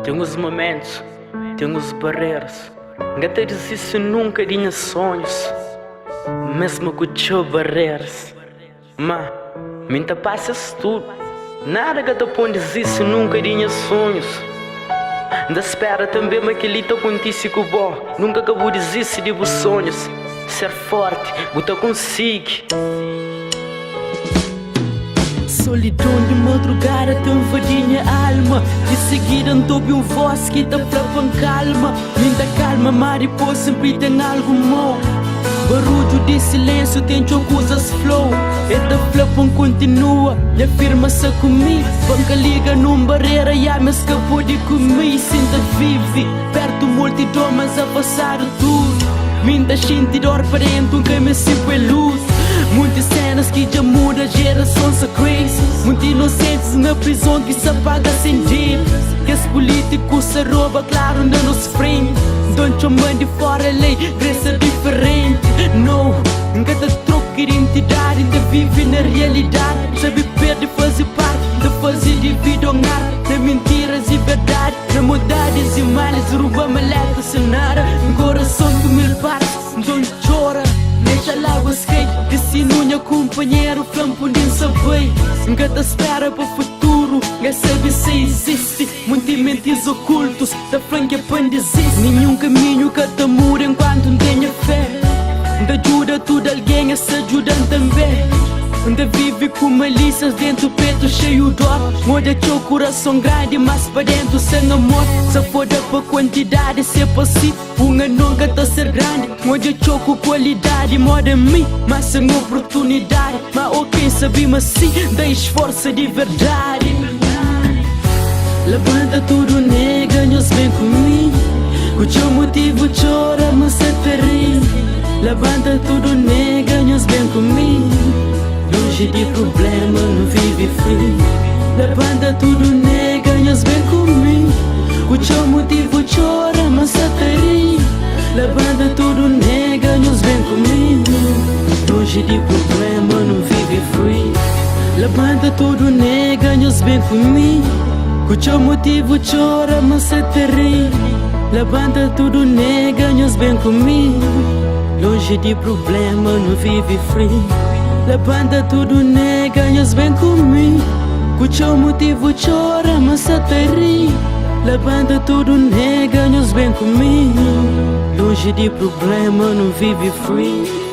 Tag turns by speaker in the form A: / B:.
A: Ten uns momentus, ten uns barreras. N ka ta disisti nunka di nha sonhus, mesmu ku txeu barreras. Ma mi N ta pasa es tudu. Nada ka ta pô-m disisti nunka di nha sonhus. N ta spera tanbê ma kel-li ta kontise ku bo. Nunka ka bu disisti di bus sonhus. Ser fórti, bu ta konsigi. Solidon di madrugada ta nvadi nha alma. Di sigida N ta obi un vós ki ta fla pa N kalma. Mi N ta kalma, má dipôs sénpri ten algu mau. Barudju di silénsiu ten txeu kuzas flou. E ta fla pa N kontinua, nha firma sa ku mi. Pa N ka liga nun barera, ya ma es ka pode ku mi. Si N ta vive pértu multidon, mas afastadu tudu. Mi N ta xinti dor pa déntu, N ka meste poi lus. Munti sénas ki dja muda, jerason sa crazy. Munti inosentis na prizon ki sa paga sen dívida. Kes pulítiku sa roba klaru na nos frenti. Nton txoma-m di fóra lei, kre ser diferenti. No, N ka ta troka identidadi, N ta vive na rialidadi. Sabe perde faze parti, N ta faze di vida un arti. Na mintiras i verdadi, na modadis i malis, ruba maleta sen nada. Un korason ku mil partis. Nton txora, dexa láguas kai. Distinu nha kunpanheru fla-m pundi N sa bai. N ka ta spera pa futuru, N ka sabe si izisti. Munti mentis okultus ta fla-m ki é pa N dizisti. Ninhun kaminhu ka ta muda enkuantu N ten nha fé. N ta djuda tudu algen, es ta djuda-m tanbê. N ta vive ku malísias dentu petu xeiu dor. N odja txeu kurason grandi, mas pa dentu sen amor. Sa foda pa kuantidadi, se pa si. Un anon ka ta ser grandi. N odja txeu ku kualidadi moda mi, ma sen oportunidadi. Ma ok, sabi ma si N ta isforsa di verdadi. Labanta tudu nega, nhos ben ku mi. Ku txeu motivu txora, ma sa ta ri. Labanta tudu nega, nhos ben ku mi. Lonji di prublema, nu vive free. Labanta tudu nega, nhos ben ku mi. Ku txeu motivu txora, ma sa ta ri. Labanta tudu nega, nhos ben ku mi. Lonji di prublema, nu vive free. Labanta tudu nega, nhos ben ku mi. Ku txeu motivu txora, ma sa ta ri. Labanta tudu nega, nhos ben ku mi. Lonji di prublema, nu vive free. Labanta tudu nega, nhos ben ku mi. Ku txeu motivu txora, ma sa ta ri. Labanta tudu nega, nhos ben ku mi. Lonji di prublema, nu vive free.